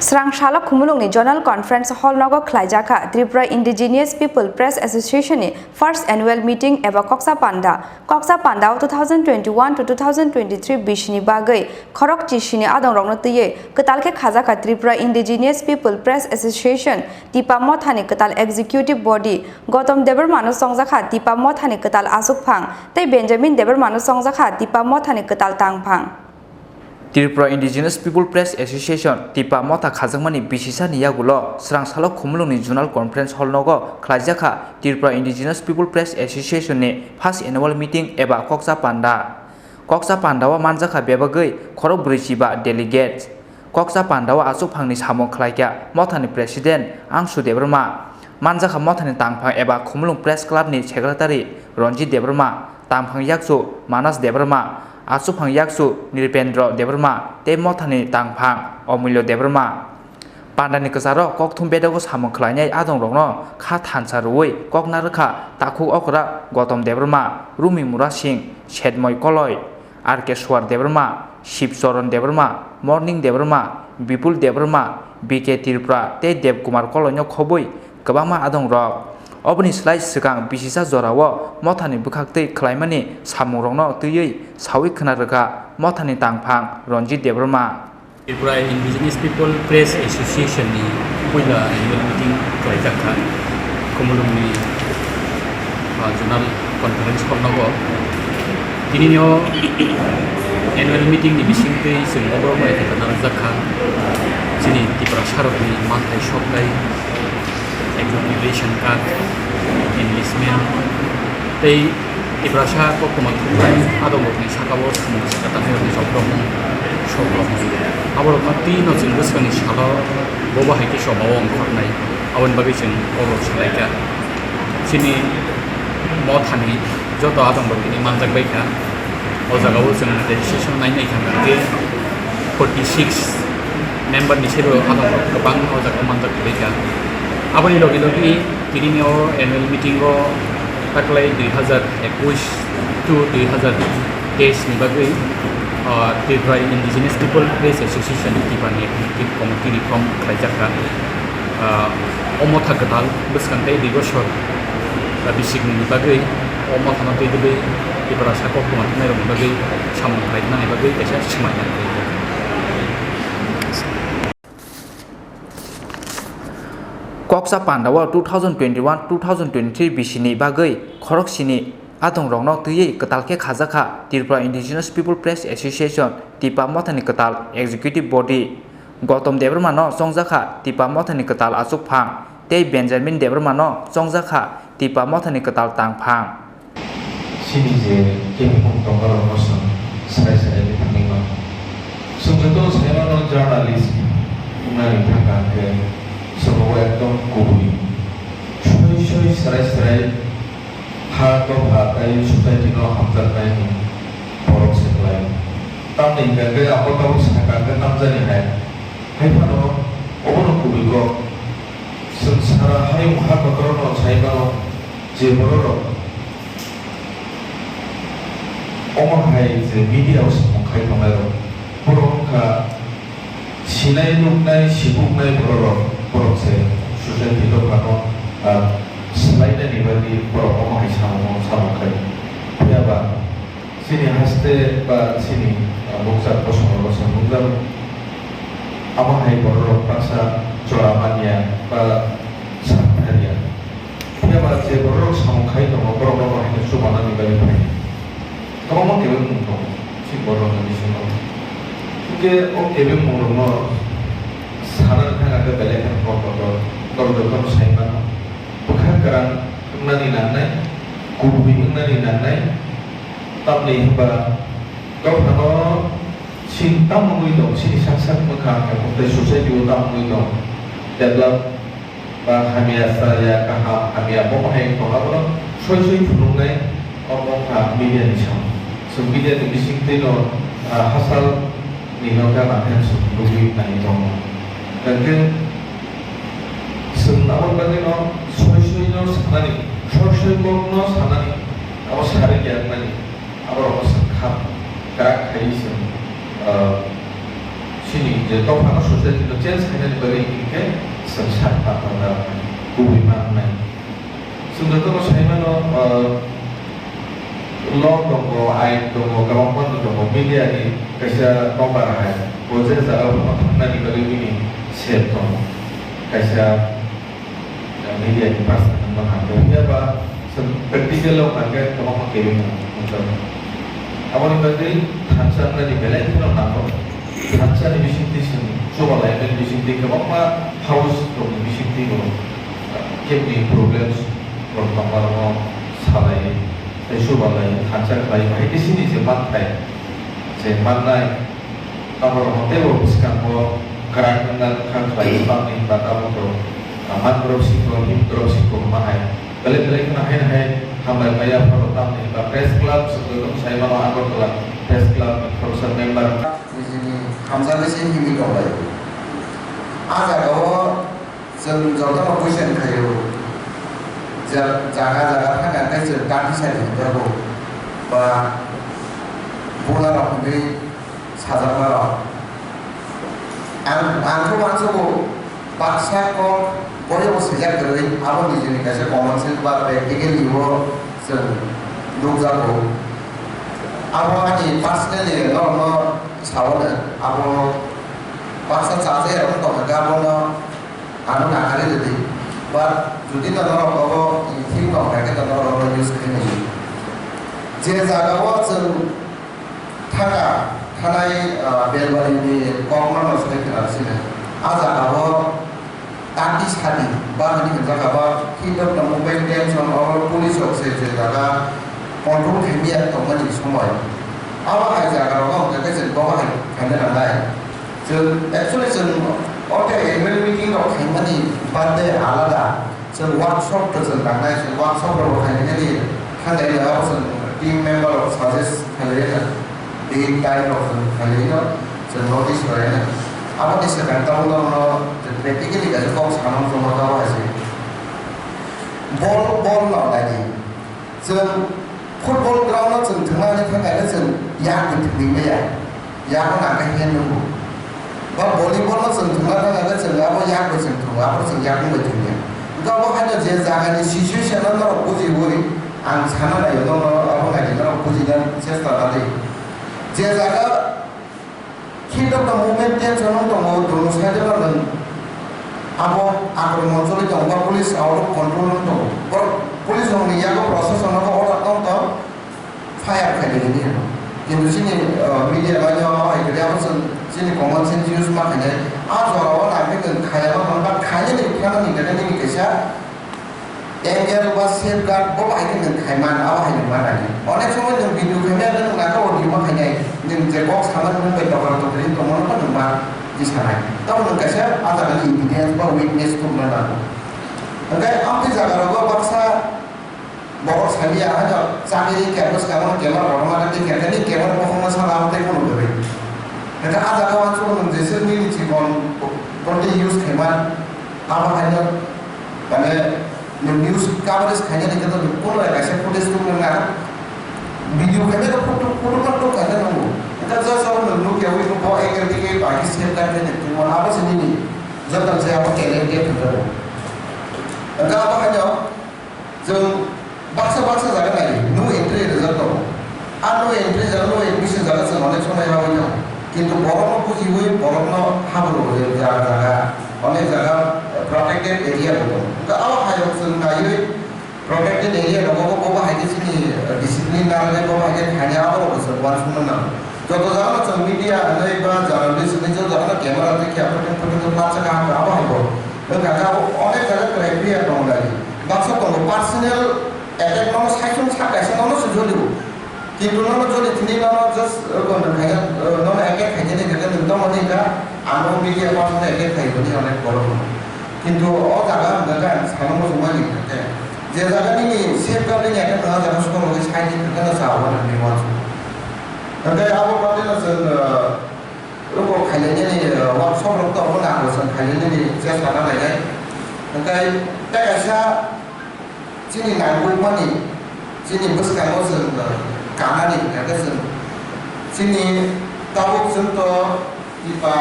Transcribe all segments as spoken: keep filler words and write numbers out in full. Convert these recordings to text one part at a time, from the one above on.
Srang salo Khumulwngni Zonal Conference Hall nogo khlaijakha Tripura Indigenous People Press Association ni First Annual Meeting eba Koksa Panda. Koksa Panda o two thousand twenty-one to two thousand twenty-three bisini bagwi khorok chisini adongrokno twiwi kwtal khe khajakha Tripura Indigenous People Press Association, Tipa Mothani kwtal Executive Body, Gotom Debbarma no chongjakha Tipa Mothani kwtal achukphang tei Benjamin Debbarma no chongjakha Tipa Mothani kwtal tangphang. Tripura Indigenous People Press Association, Tipa Motha khajakmani bisisani yagulo srang salo Khumulwngni Zonal Conference Hall nogo khlaijakha Tripura Indigenous People Press Association ni First Annual Meeting eba Koksa Panda. Koksa Panda o manjakha bebagwi khorok brwi chiba delegates. Koksa Panda o achukphangni samung khlaikha Mothani President Angsu Debbarma, manjakha Mothani tangphang eba Khumulwng Press Club ni Secretary Ranjit Debbarma, tangphang yakchu Manas Debbarma, achukphang yakchu Nripendra Debbarma tei Mothani tangphang Omulya Debbarma. Pandani kwcharo kokthum bedago samung khlainai adongrokno kha thansa rwui kok narwkha takhuk okra Gotom Debbarma, Rumi Mura Singh, Setmoi Koloi, R K Suar Debbarma, Shiv Charan Debbarma, Morning Debbarma, Bipul Debbarma, B K Tripura tei Dev Kumar Koloino khobwi kwbangma adongrok. Oboni slai swkang bisisa jorao Mothani bwkhaktwi khlaimani samungrokno twiwi sawi khna rwkha Mothani tangphang Ranjit Debbarma. Tripura Indigenous People Press Association ni puila annual meeting khlaijak kha Khumulwngni, ah, Zonal Conference Hall nogo. Tini o annual meeting ni bisingtwi chwng oborok bai khe narwkjak kha chini Tiprasa rokni manthai sokthai, executive ration card, enlistment, tei Tiprasa koktwma thumnai adongrokni saka-o samung saka tangnai rokni chopropmung, sopropmung. Aborokno twi no chwng bwskangni salo bo bahai khe choba-o ongkhornai, aboni bagwi chwng kokrok salaikha. Chini Mothani joto adongrok tini manjak baikha. O jagao chwng registration nai nai thangkha khe forty six member ni sero adongrok kwbang o jaga manjak phaikha. Aboni logi logi tini o annual meeting o taklai dui hazar ekush to dui hazar teis ni bagwi, ah, Tripura Indigenous People Press Association ni Tipa ni Executive Committee ni form khlaijak kha. Ah, o motha kwtal bwskang tei dui bosor, ah, bisikni bagwi o mothano twi dwgwi Tiprasa koktwma thumnairokni bagwi samung khlai nani bagwi kaisa swmai nai. Koksa Pandao two thousand twenty-one two thousand twenty-three bisini bagwi khoroksini adongrokno twiwi kwtal khe khajakha Tripura Indigenous People Press Association, Tipa Mothani kwtal Executive Body. Gotom Debbarmano chongjakha Tipa Mothani kwtal achukphang tei Benjamin Debbarmano chongjakha Tipa Mothani kwtal tangphang. Chini je kebengmung tongnarokno chwng srai srai wi thangwi mano. Chwng joto sai mano journalist wngnani thangkha hwnkhe chwng bo ekdom kubui soi soi srai srai ha dopha tei society no hamjaknai borok se kwlai. Tamni hwnkhe abo tabuk sakha hwnkhe tamjani hai. Hai phano obono kubui kok. Chwng sara hayung ha kotorno sai mano je bororok omo hai je media o samung khai tongnai rok, borok wngkha sinai nuknai sibuknai bororok, borok se society dophano, ah, swlainani bagwi borok omo hai samung samung khai. Phiya ba chini haste ba chini, ah, nukjak bosongo bosong nukjak amo hai bororok baksa chora manya ba sakthariya. Phiya ba je bororok samung khai tongo, borokno bo haino chubanani bagwi phai. Kwbangma kebengmung tongo chini borokni bisingo. Hinkhe o kebengmungrokno sana rwkha hwnkhe belai kheno kok kotor, norok jotono sai mano. Bwkha kwrang wngnani nangnai, kubui wngnani nangnai, tamni hwnba dophano chini tamo wngwi tong, chini sak sak bwkha hwnkhe tei society o tamo wngwi tong, develop ba hamya cha ya, kaham hamya, bomo hai wng tong, abono soi soi phunuknai, omo wngkha media ni samung. Chwng media ni bisingtwi no, ah, hachal ni no gana khe chwng nugwi nai tongo. Hwnkhe chwng aboni bagwi no soi soi no sanani, soi soi kok no sanani, abo sari khe wngnani. Aborokno chwng kha kwrak khaiwi chwng, ah, chini je dophano Chwngno change khainani bagwi hinkhe chwng sak panda kubui ma wngnai. Chwng jotono sai mano, ah, law tongo, ain tongo, kwbangma tongo, media ni kaisa nokbar hai. Bo je jaga o thangnani bagwi bini sep tongo. Kaisa media ni person no hamjakya ba chwng practical o hwnkhe kwbangma kebengma nukjago. Aboni bagwi thansa wngnani belai kheno nango. Thansa ni bisingtwi chwng chubalai mani bisingtwi kwbangma house rokni bisingtwi bo kebni problems rok tongma rokno salai tei chubalai thansa khlai bahai khe chini je manthai je mannai Abo rok tei bo bwskango kwrak wngna kha khlai bangni ba tabuk rok, ah, man drop sikho, him drop sikho hwnma hai. Belai belai kheno haino hai hambai maya phano tamni ba press club swkang sai mano Agartala press club ni khoroksa member. Nijini hamjakgwi se himwi tonglai. A jagao chwng jotono question khaio. Ja-, jaga jaga thangkha khe chwng dati sadi hwnjago ba bula rok hwnwi sajakma rok. Ang, ang khe uansukgo baksa kok boyabo swijak kwrwi, abo nijini kaisa common sense ba practically o chwng nukjago. Abo ani personally norokno saono, abo baksa chajakya rok tongkha khe abono ano nakarwi rwdi. But jodi no norok abo thik tongkha khe norok abo use khainai. Je jagao chwng Thaka, thanai, ah, Belbari ni kokma no sai khna sini. A jaga o tati sadi, ba hani hwnjak abo heat of the moment tension or police rok se je jaga control khaimya tongmani somoi. Abo hai jaga rogo hwnkhe chwng bobo hai khaina nangnai. Chwng, actually chwng o tei annual meeting rok khaimani birthday alada. Chwng workshop to chwng nangnai, chwng workshop rok bo khainani thangnairok abo chwng team member rok suggest khailai na, date time rok chwng khailai no, chwng notice khailai na. Aboni swkang tabuk norokno chwng practically kaisa kok sanang chwngma kabo hai se. Ball, ball no naidi. Chwng football ground no chwng thwngna hwnwi thangkha khe chwng yak bo thwngwi maya. Yak no nangkha hand nwngo. Ba volleyball no chwng thwngna thangkha khe chwng abo yak bo chwng thwngo, abo chwng yak wngwi thwngya. Hwnkhe abo haino je jagani situation no norok bujiwi ang sana naio, norok abo naidi norok bujina chesta nadi. Je jaga Heat of the moment tension wng tongo, dono side o nwng abo akromon choli tongo, ba police out of control wng tongo. Borok police rokni yago procession no order tong tong fire khaidi hinwi hino. Kintu chini, uh, media bai no hai khe abo chwng chini common sense use ma khainai. A jora o nang khe nwng khaya ma tong ba khainani phano ni khe nini kaisa Angle ba safeguard bo bai khe nwng khai man, abo hai nwng man ani. Onek somoi nwng video khaimya khe nwng nangkha audio ma khainai, nwng je kok samani nwng bai tokra tokri tongmano pha nwng ma di sanai. Tamo nwng kaisa a jaga ni evidence ba witness tongna nango. Hwnkhe amtwi jaga rogo baksa borok saliya haino chakiri khe bwskango camera kotorma tei khe ni camera bokhokno sana abo tei phunuk kwrwi. Hwnkhe a jaga o uansukgo nwng jeswk nini chikon body use khaima abo haino Mane, nwng news coverage khainani khe to nwng kuno kaisa footage tubunang na. Video khainai to photo, photo ma tuk khainai nango. Ita just abo nwng nukya wi bo angle dike baki safeguard khainai tubungo abo se nini. Joto se abo talent khe thangjago. Ita abo haino chwng baksa baksa jaga nai no entry rijak tongo. A no entry jaga, no admission jaga chwng onek somoi habai tongo. Kintu borokno bujiwi borokno haboro jaga jaga, onek jaga protected area bo tongo. Hwnkhe abo hai rok chwng naiwi protected area rogo bo, bo hai khe chini discipline narwknai, bo hai khe khainai abo rok bo chwng uansukna nango. Joto jaga no chwng media hwnwi ba journalist hwnwi joto jaga no camera twi khe photo photo khe baksa kaham abo hai bo. Wngkha khe abo onek jaga criteria tongo lai. Baksa tongo personal attack nono saichung sak kaisa nono se jolio. Kintu nono jodi tini nono just, uh, kono khaina, uh, nono attack khainani khe nwng tongmani kha, ano media person attack khaibani onek borok no. Kintu o jaga hwnkha khe ang sana muchungmani khe, je jaga nini safeguard ni attack wngkha, jaga sukha rogwi side ni khe no sa abo nang ni uansukha. Hwnkhe abo bade no chwng, uh, Rukok khainani, uh, workshop rok tongo, nang bo chwng khainani chesta na lainai. Hwnkhe tei kaisa chini nangkukmani, chini bwskango chwng, uh, kanani, hwnkhe chwng chini tabuk chwng to tipa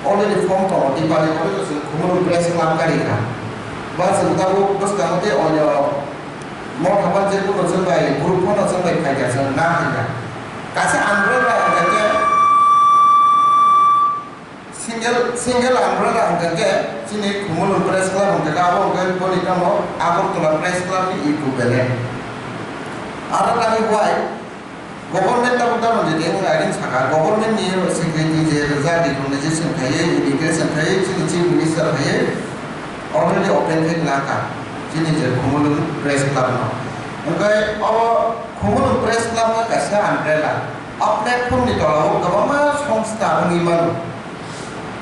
Already form tongo, Dipali college o chwng Khumulwng Press Club kari kha. Ba chwng tabuk bwskango tei onyo motha ba je kuno chwng bai group phano chwng bai phai kha, chwng na hai kha. Kaisa umbrella hwnkha khe single, single umbrella hwnkha khe chini Khumulwng Press Club hwnkha khe abo hwnkha khe boni tamo Agartala Press Club ni equivalent. Aro kami bai Government tabuk tabuk je tei wng ring saka, government ni secretary je rwjak recognition khaiwi, inauguration khaiwi, chini chief minister khaiwi already open khe naka chini je Khumulwng Press Club no. Hwnkhe abo Khumulwng Press Club no kaisa umbrella. A platform ni tola o kwbangma songstha wngwi mano.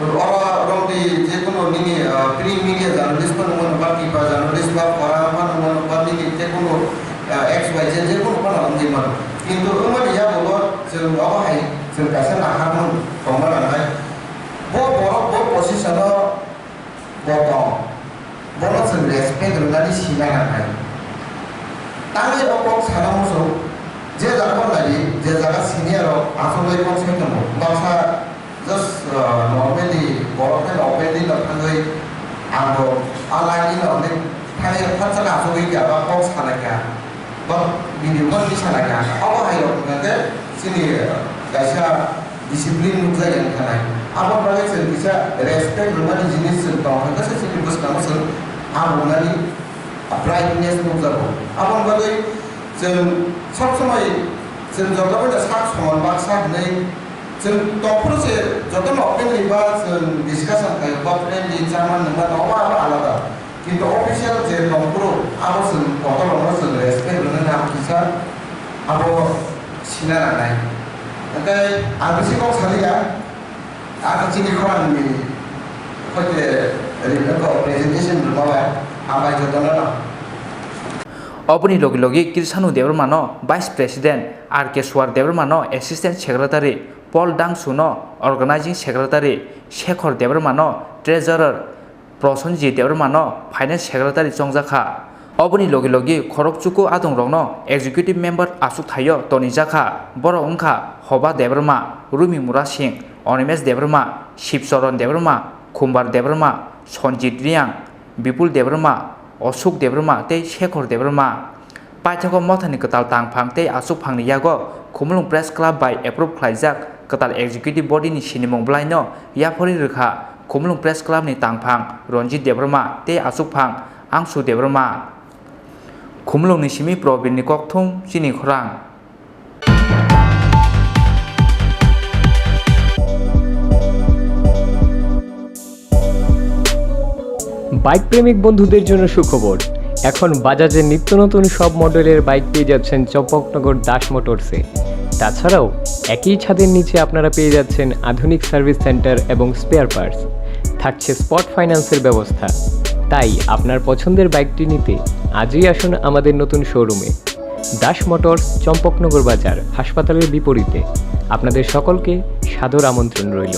Oro romdi je kono nini, ah, print media journalist phano wngmano, ba tipa journalist, ba khorang phano wngmano, ba nini je kono, ah, X Y Z je kono phano wngwi mano. Kintu wngmani yagulo chwng obo hai chwng kaisa naharmung tongma nangnai. Bo borok bo position o bo tong. Bono chwng respect rwnani sina nangnai. Tangwi o kok sana muchung, je jaga nai, je jaga senior rok achugwi kok sai tongo. Baksa just, uh, normally borok phano openly no thangwi ang bo a line ni no hwnwi thangwi phatsa achugwi kya ba kok sana kya. Ba video call ni sana kha. Abo hai rok hwnkha khe chini, uh, kaisa discipline nukjak yang khanai. Abo bagwi chwng kisa respect rwmani jinis chwng tong kha, kisa chini bwskango chwng abo wngnani brightness nukjago. Abo bagwi chwng sob somoi chwng joto bai sak soman baksa hwnwi chwng tongphuru se jotono openly ba chwng discussion khaio ba friendly chairman nungma tongo abo alada. Kintu official je tongphuru, abo chwng kotor rokno chwng respect rwna nang kisa abo sina nangnai. Hwnkhe ang bisi kok saliya, ang chini khorang ni khoite ri-, ko presentation rwma bai hambai jotono no. Oboni logi logi Kirsanu Debbarma no Vice President, R K Suar Debbarma no Assistant Secretary, Paul Dangsu no Organizing Secretary, Shekhar Debbarma no Treasurer, Prosenjit Debbarma no Finance Secretary chongjak kha. Oboni logi logi khorok chuku adong rokno Executive Member achuk thaio tonijak kha. Borok wngkha Hoba Debbarma, Rumi Mura Singh, Animesh Debbarma, Shivcharan Debbarma, Khumbar Debbarma, Sanjit Reang, Bipul Debbarma, Ashok Debbarma tei Shekhar Debbarma. Paithago mothani kwtal tangphang tei achukphangni yago Khumulwng Press Club bai approve khlaijak kwtal executive body ni sinimung bwlaino yaphori rwkha Khumulwng Press Club ni tangphang Ranjit Debbarma tei achukphang Angsu Debbarma. Khumulwng ni simi Probin ni kokthum chini khorang. Bike প্রেমিক বন্ধুদের জন্য সুখবর। এখন বাজাজের নিত্য নতুন সব মডেলের বাইক পেয়ে যাচ্ছেন চম্পকনগর দাস মোটরসে। তাছাড়াও একই ছাদের নিচে আপনারা পেয়ে যাচ্ছেন আধুনিক সার্ভিস সেন্টার এবং স্পেয়ার পার্টস। থাকছে স্পট ফাইন্যান্সের ব্যবস্থা। তাই আপনার পছন্দের বাইকটি নিতে আজই আসুন আমাদের নতুন শোরুমে। দাস মোটরস, চম্পকনগর বাজার, হাসপাতালের বিপরীতে। আপনাদের সকলকে সাদর আমন্ত্রণ রইল।